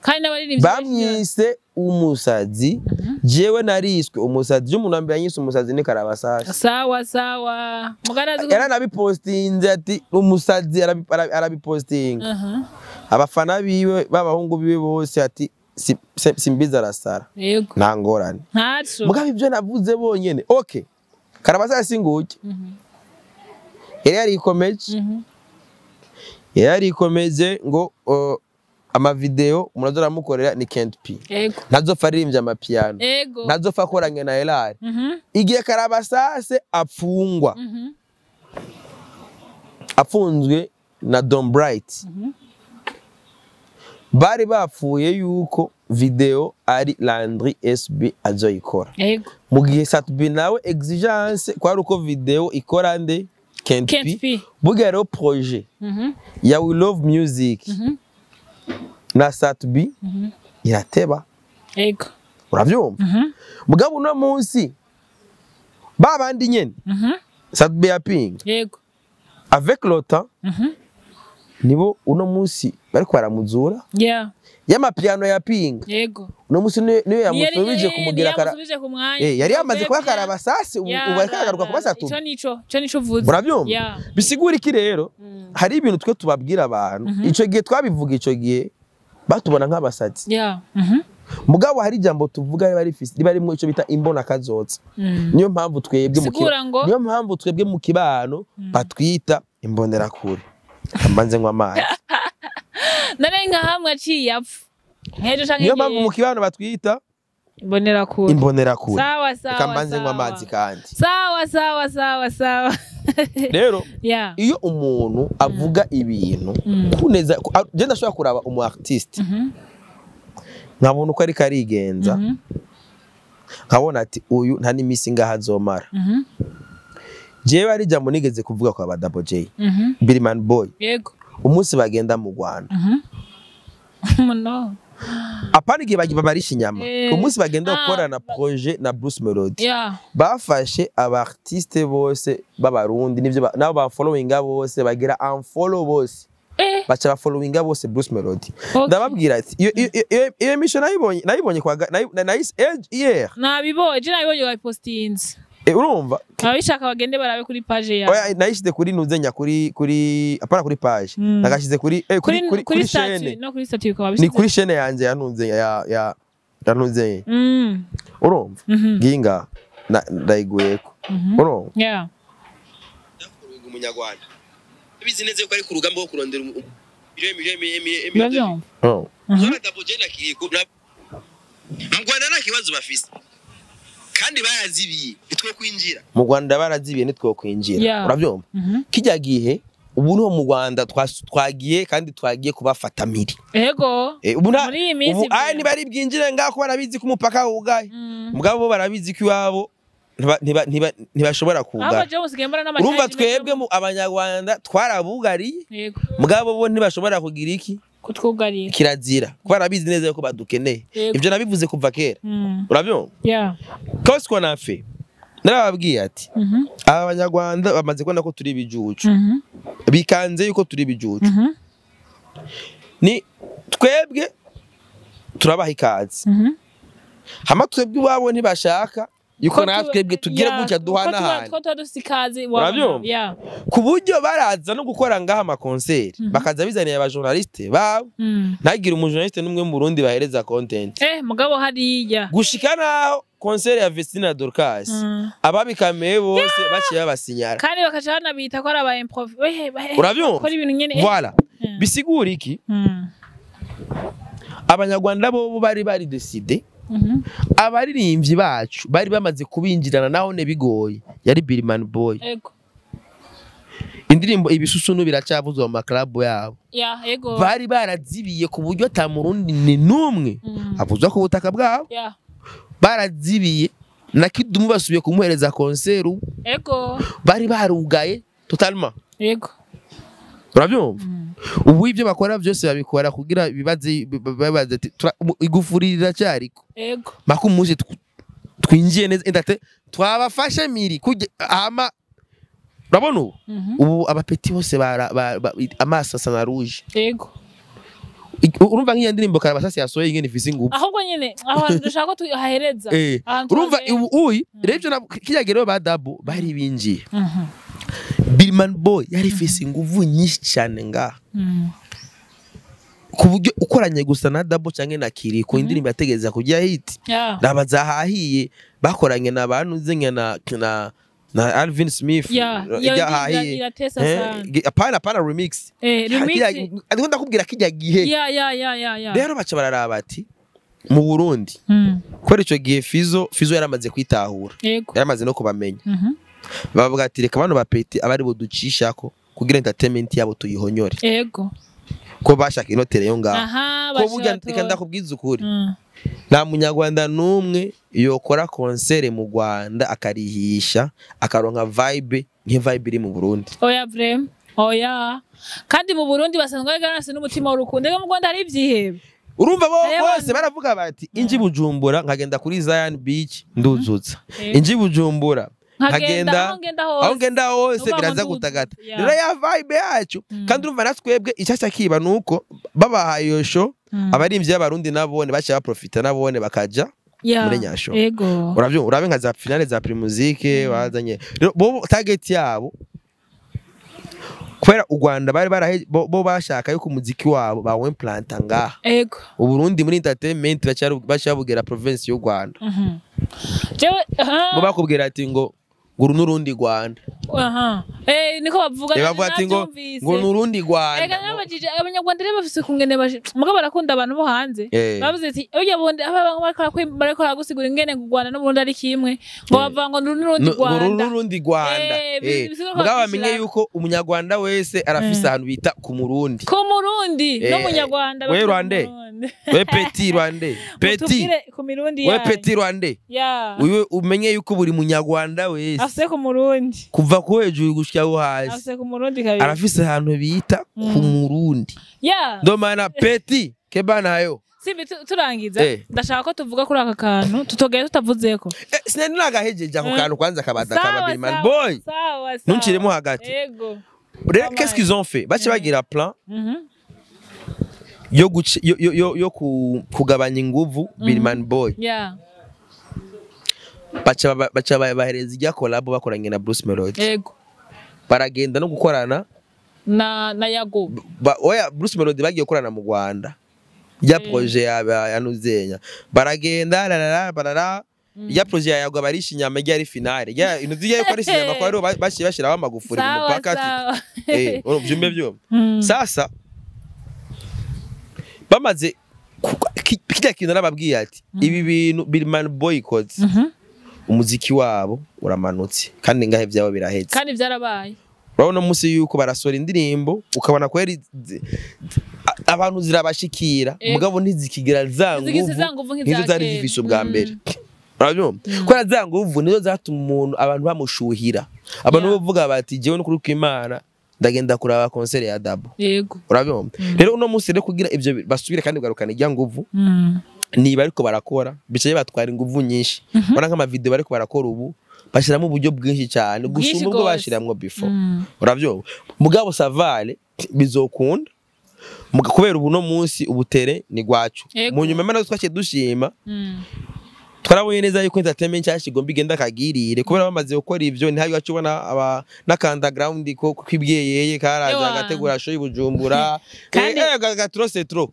Kandi n'abaririmbyi Bamwise umusazi, jewe nariswe umusazi. Umuntu wa mbere yanyise umusazi ni Karabasasi. Sawa sawa, mugarazi. Yaranabipostinze ati umusazi, arabipostinga. Abafana biwe b'abahungu biwe bose ati: "Simbizi arasara." Nta ngorane. Ntaco. Mugabo ibyo navuze bonyene, okay, Karabasasi nguke yari yarikomeje, yarikomeje ngo amavideo umuntu aramukorera ni Kent P, ntazopfa aririmbye amapiano, ntazopfa akoranye na Elari. Igihe Karabasase apfungwa, apfunzwe na Don Bright, bari bapfuye yuko video ari Landry SB azoyikora, mu gihe Satbi nawe exigence kwari uko video ikora nde? Kent Kent P. P. Burya rero projet ya We Love Music na Satbi irateba. Uravyumva? Mugabo uno munsi ba bandi nyene Satbi yapinga, avec le temps Nibo uno munsi bariko baramuzura. Y'amapiano ya Pinga. Yego. Uno munsi niyo yamusubije kumugira kara. Yamusubije ku mwanya. Yari yamaze kuba karabasasi, ubu bariko aragaruka kubasatu. Ico nico uvuze. Urabyumva? Bisigura iki rero? Hari ibintu twe tubabwira abantu. Ico gihe twabivuga, ico gihe batubona nk'abasatsi. Mugabo hari ijambo tuvuga riba rifise, riba rimwe ico bita imbona kazotsa. Niyo mpamvu twebwe mu niyo mpamvu twebwe mu kibano batwita imbonerakure. Ambanze ngo amazi. Narenga hamwe aciye apfa. Nkejo canke niyo mpamvu mu kibano batwita imbonerakure. Imbonerakure. Sawa sawa. Kambanze ngo amazi kandi. Sawa sawa sawa sawa. Rero iyo umuntu avuga ibintu kuneza, je ndashobora kuraba umu artiste. Nkabona uko ariko arigenza. Nkabona ati uyu nta n'imisi ngaha azomara. Jewe ari jambo nigeze kuvuga kwa Double J. Billman Boy. Yego. Umunsi bagenda mu Rwanda. No. Apana igihe babarisha inyama. Umunsi bagenda gukora na projet na Bruce Melody. Bafashe aba artiste bose b'abarundi nivyo nabo ba followinga bose bagira unfollow bose. Bacha ba followinga bose Bruce Melody. Ndababwira ati iyo mission nayibonye kwa nice hier. Nabibonye, je nabibonye wa postinze. Urumva abishaka bagende barabe kuri page yawe. Oya nayishize kuri nuzenya kuri apana kuri page. Nagashize kuri kuri chaîne. No kuri statut kwa babishize. Ni kuri chaîne yanje yanunze ya yanunze. Urumva ginga ndayiguyeko. Urumva? Yeah. Ndakuruga umunyarwanda. Bizi neze ko ari ku rugamba rwo kurondera miliyoni. Zora Double J nakiriko. Mu Rwanda nta kibazo bafise. Kandi barazibiye nitwe kwinjira. Mu Rwanda barazibiye nitwe kwinjira. Urabyumva? Kijya gihe ubu niho mu Rwanda twagiye kandi twagiye kubafata miri. Ego. Ubu muri iyi minsi ubu ni bari bwinjire ngako barabizi ko umupaka wugaye. Mugabo bo barabizi ko iwabo ntibashobora kugara. Urumva twebwe mu abanyarwanda twarabugariye. Mugabo bo ntibashobora kugira iki? Kutwugarira. Kirazira. Kuba barabizi neza yuko badukeneye. Ibyo nabivuze kuva kera. Urabyumva? Yeah. Kose ko nafe. Narababwiye ati aba banyarwanda bamaze kubona ko turi ibijuju. Bikanze yuko turi ibijuju. Ni twebwe turabaha ikaze. Hama twebwe iwabo ntibashaka yuko natwebwe tugira gutya duhana hana. Ko tudusikaze iwabo. Yeah. Ku buryo baraza no gukora ngaha ama concert bakaza bizaniye aba journaliste babo. Ntagira umu journaliste numwe mu Burundi bahereza content. Mugabo hariya. Gushika naho concert ya Vestina Dorcas. Ababikameye bose baciye babasinyara. Kandi bakaca banabita ko ari aba improv. Urabyumva? Ko ibintu nyene. Voilà. Bisigura iki? Abanyarwanda bo bari décider. Abaririmbyi bacu bari bamaze kubinjirana naho ne bigoye yari Billman Boy. Ego. Indirimbo ibisusunu biracyavuzwa mu club yabo. Ego. Bari barazibiye ku buryo ata murundi ni numwe avuzwa ku butaka bwabo. Barazibiye na Kidumu basubiye kumuhereza concert. Ego. Bari barugaye totalement. Ego. Urabyumva? Ubu ibyo bakora byose babikora kugira bibaze babaze igufurira cyariko. Ego. Makumuzi twinjiye neza indate twabafashe miri ama urabona ubu ubu abapeti bose bara amaso asa na rouge. Ego. Urumva nk'iyo ndirimbo karabasasi yasohoye ingene ifise ingufu. Ahubwo nyene aho hantu dushaka ko tuhahereza. Urumva ubu rero kijya rero ba Dabu bari binjiye. Billman Boy yari ifise ingufu nyinshi cyane ngaha. Ku buryo ukoranye gusa na Dabo canke na Kiri ku indirimbo yategeza kujya hit. Nabazahahiye bakoranye na bantu zenya na Alvin Smith. Yahahiye. Apana remix. Remix. Ariko ndakubwira kijya gihe. Rero baca bararaba ati mu Burundi. Kubera ico gihe Fizo yaramaze kwitahura. Yaramaze no kubamenya. Bavuga ati reka bano bapeti abari buducishako kugira entertainment yabo tuyihonyore. Ego. Ko bashaka inotere yo ngaho. Ko burya reka ndakubwiza ukuri. Nta munyarwanda numwe yokora concert mu Rwanda akarihisha akaronka vibe nke vibe iri mu Burundi. Oya vrem. Oya. Kandi mu Burundi basanzwe baganase n'umutima w'urukundo. Ego mu Rwanda hari ivyihebe. Urumva bo bose baravuga bati inji Bujumbura nkagenda kuri Zion Beach nduzutsa. Inji Bujumbura Nkagenda aho ngenda hose. Aho ngenda hose Nukuvuga ngo biraza gutagata. Rero ya vibe yacu, kandi urumva na twebwe icyashya kiba nuko babahaye iyo show, abarimvyi b'Abarundi nabone baciye baprofita, nabone bakaja muri nyasho. Uravyumva, urabe nka za finale za Primusic bazanye. Rero bo target yabo, kubera u Rwanda bari barahe, bo bashaka yuko umuziki wabo bawimplanta ngaha. Uburundi muri entertainment bacabugera province y'u Rwanda. Jewe aha. Bo bakubwira ati ngo uru n'urundi Rwanda. Aha. Niko bavuga. Bavuga ati ngo Navyumvise. ngo n'urundi Rwanda. Ega nabajije Abanyarwanda rero bafise kungene baje mugabo barakunda abantu bo hanze. Bavuze ati oya bundi aba bariko baragusigura ingene ngo u Rwanda n'Uburundi ari kimwe, ngo bavuga ngo n'urundi Ngo uru Rwanda. n'urundi Rwanda. Bisigura ko Mugabo bavyishira. bamenye yuko Umunyarwanda wese arafise ahantu bita ku Murundi. Ku Murundi n'Umunyarwanda We bafise ku Rwande. Murundi. We petit Rwande. Petit. Mutubwire ku Mirundi We yanyu. petit Rwande. Uyu umenye yuko buri Munyarwanda wese Afise ku Murundi. kuva ku hejuru gushika aho hasi Afise ku Murundi kabiri. arafise ahantu bita ku Murundi. Ndo maana petit kebana hayo. Simbi turangiza. Eh. Ndashaka ko tuvuga kuri aka kantu tutogeye tutavuzeko. Sinari nagahejeje ako kantu kwanza kabata Sawa, kaba man sawa, boy. Sawa, sawa. Ntunciremo hagati. Ego. Rero Abaye. qu'est-ce qu'ils ont fait? Bace bagira plan yo guci- yo yo yo, yo kugabanya inguvu Billman Boy. Baca bahereza ijya collab bakoranye na Bruce Melody. Baragenda no gukorana Na Yago. Oya, Bruce Melody bagiye gukorana mu Rwanda. Ya projet ya Nuzenya. Baragenda la barara ya projet ya Yago barisha inyama ijya ari finale. Ya inuzi ya ko ari inyama ko ari bashiye bashiraho amagufuri ku mupaka ati urumva vyumve vyumve. Sasa bamaze kirya kintu narababwiye ati ibi bintu Billman Boy koze, umuziki wabo uramanutse kandi ngahe byabo birahetse. Kandi byarabaye. Urabona umunsi yuko barasohora indirimbo ukabona kweri abantu zirabashikira, mugabo ntizikigira za Ntizigise nguvu za nguvu nk'iza nk'izo zari kera. zifise ubwa mbere. Urabyumva, kubera za nguvu nizo zatuma umuntu abantu bamushuhira, abantu bavuga bati jewe n'ukuri kw'Imana ndagenda kuraba concert ya Dabo. Urabyumva, rero uno munsi rero kugira ivyo basubire kandi kugarukana ijya nguvu niba ariko barakora bicaye batwara inguvu nyinshi. Ubona nk'amavideo bariko barakora ubu bashyiramo uburyo bwinshi cyane Bwinshi gusumba ubwo gose. bashiramwo before. Urabyumva, mugabo savale bizokunda. Kubera ubu no munsi ubutere ni gwacu. Mu nyuma nazo twaciye dushima, twarabonye neza yuko entertainment nshasha igomba igenda akagirire kubera bamaze gukora ivyo ntihabe iwacu ubona aba n'akanda ground ko kwibweyeye karaza agategura show i Bujumbura. Gatro c'est trop.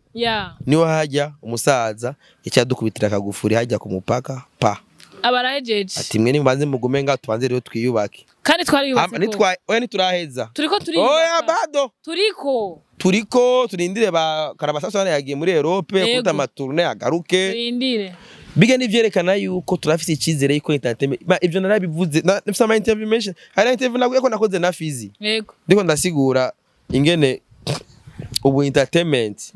Niho hajya umusaza yacyadukubitira akagufuri hajya ku mupaka pa. Abarahejeje. Ati mwe nimubanze mugume ngaho, tubanze rero twiyubake. Kandi twariyubatse ko. Oya, ntituraheza. Turiko Oya. turiyubaka. Bado. Turiko. Turiko turindire ba Karabasasu hano yagiye muri Europe kuta amatournée agaruke. Turindire. Biga nivyerekana yuko turafise icyizere yuko entertainment ivyo narabivuze nafise ama interview menshi, hari interview naguye ko nakoze na Fizi, ndiko ndasigura ingene ubu entertainment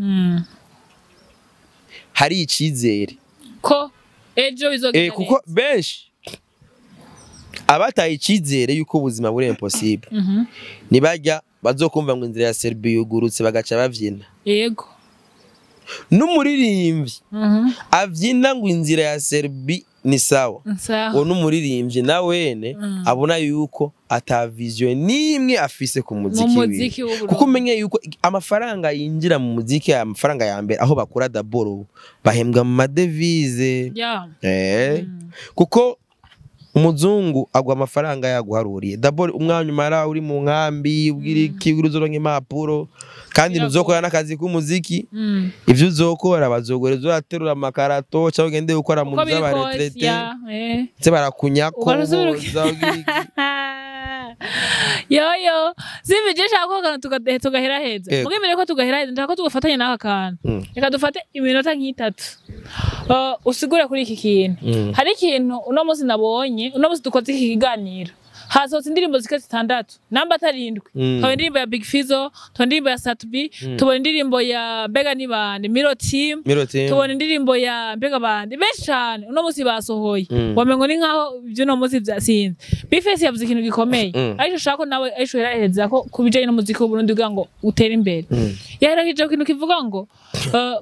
hari icizere Ko ejo bizogenda kuko neza. benshi abataye icizere yuko ubuzima buri impossible nibajya bazokumva ngo inzira ya Serbia yugurutse bagaca bavyina. N'umuririmbyi avyina ngo inzira ya Serbia ni sawa, Sawa. uwo n'umuririmbyi na wene abona yuko ata vision n'imwe afise ku muziki Mu wiwe. muziki w'Uburundi. Kuko umenye yuko amafaranga yinjira mu muziki, aya mafaranga ya mbere aho bakura daboro bahembwa mu madevize. Kuko umuzungu agwa amafaranga yaguharuriye daboro umwanya umara uri mu nkambi ubwira iki uzoronka impapuro kandi Biragoye. ntuzokora n'akazi k'umuziki. Ivyo uzokora bazogoreza uraterura amakarato cyangwa ugende gukora mu Uko nzu biri kose, z'abaretraité, ya. ndetse barakunyako Ugasubira boza ugira iki. Yoyo simbi je nshaka ko akantu tugahera heza. Yego. Muga imbere ko tugahera heza nshaka ko tugafatanya n'aka kantu. Reka dufate iminota nk'itatu. Usigure kuri iki kintu. Hari ikintu uno munsi nabonye, uno munsi dukoze iki kiganiro hasohotse indirimbo zika zitandatu namba atarindwi. Tubona indirimbo ya Big Fizzo, tubona indirimbo ya Sat-B, tubona indirimbo ya mbega nibande Miro Team, Miro Team. tubona indirimbo ya mbega bande benshi cane uno munsi basohoye. Wamengo ni nkaho ivy'uno munsi vyasinze. Bface yavuze ikintu gikomeye, ariko ushaka ko nawe ariko yarahereza ko ku bijanye n'umuziki w'Uburundi kugira ngo utere imbere. Yaherekeje ku kintu kivuga ngo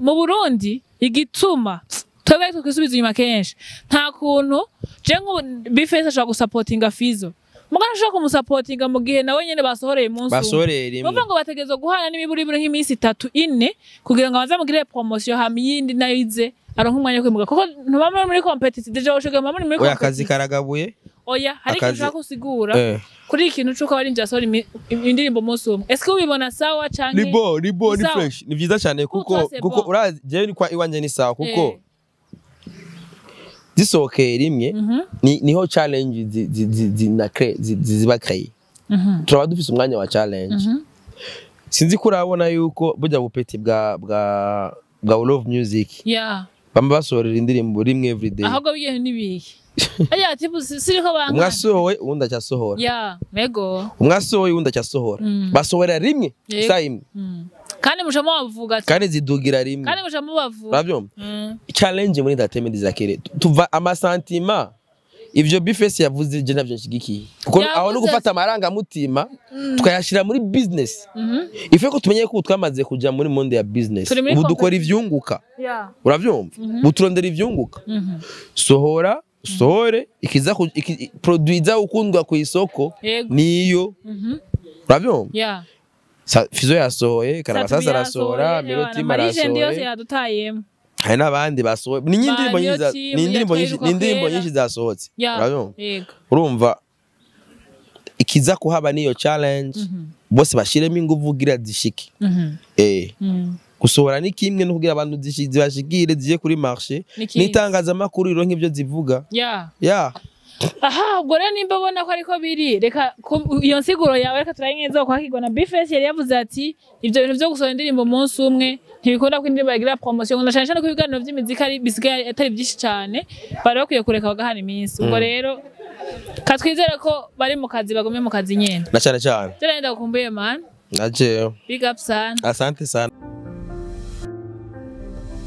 mu Burundi igituma twebwe twisubiza inyuma kenshi nta kuntu. Je nk'ubu B-Face ashobora gusapotinga Fizo, mugana ashobora kumusapotinga mu gihe nawe nyene basohoreye umunsi umwe. Basohoreye rimwe. Bavuga ngo bategerezwa guhana n'imiburiburi nk'iminsi 3, 4 kugira ngo abanze amugirire promotion, hama iyindi nayo ize aronke umwanya wo kwimuka, kuko ntuba muri competition déjà, ushigaye muba muri Oya, akazi competition. karagabuye. Oya, hari ikintu ushaka gusigura kuri iki kintu c'uko abarinzi basohora indirimbo umunsi umwe. Ese ubibona sawa canke? Ni bo, ni bo, ni Sawa. fresh, ni vyiza cyane kuko Pour toi, c'est kuko bon. urazi jewe ni kwa iwanje ni sawa, kuko zisohokeye rimwe niho challenge ziba créé. Turaba dufise umwanya wa challenge. Sinzi ko urabona yuko burya bupeti bwa Love Music bama basohorera indirimbo rimwe everyday. Ahubwo bigiye n'ibihe aya tipu siriko Umwe bangana. asohoye, uwundi acasohora. Ya, mego. Umwe asohoye, uwundi acasohora. Basohora rimwe, isaha imwe. Kandi muca mubavuga ati Kandi zidugira rimwe. Kandi muca mubavuga. Urabyumva? Challenge muri entertainment zakere tuva amasantima. Ivyo B-Face yavuze, je navyo nshigikiye, kuko Yavuze aho no gufata amarangamutima tukayashira muri business. Ife ko tumenye ko ubu twamaze kuja muri monde ya business. Turi muri Ubu dukora ivyunguka. Uravyumva? Ubu turondera ivyunguka. Sohora, sohore ikiza produit iza gukundwa ku isoko. Niyo. Uravyumva? Fizo yasohoye, Karabasasa Satubi arasohora, yasohoye, Melody Marie Jean yose arasohoye. yadutayemo. Hari n'abandi basohoye. Ni indirimbo Ba nyinshi Niyo ni indirimbo Team nyinshi, ni indirimbo yatwiruka. nyinshi zasohotse. Urabyumva? Yego. Urumva ikiza kuhaba niyo challenge, bose bashiremo inguvu kugira zishike. Gusohora ni kimwe, no kugira abantu zibashikire, ziye kuri marché, N'ikindi. n'itangazamakuru ironke ivyo zivuga. Ya. Aha, ubwo rero nimba ubona ko ariko biri, reka iyo nsiguro yawe reka turayineza kwakirwa na B-Face. Yari yavuze ati ivyo bintu vyo gusohora indirimbo umunsi umwe ntibikunda ko indirimbo yagira promotion, ngo na cane cane ko ibiganiro vy'imiziki ari bisigaye atari byinshi cane, bari bakwiye kureka bagahana iminsi. Ubwo rero katwizere ko bari mu kazi, bagumye mu kazi nyene. Na cane cane. Je ndakumbuye, man. Na jewe. Big up sana. Asante sana.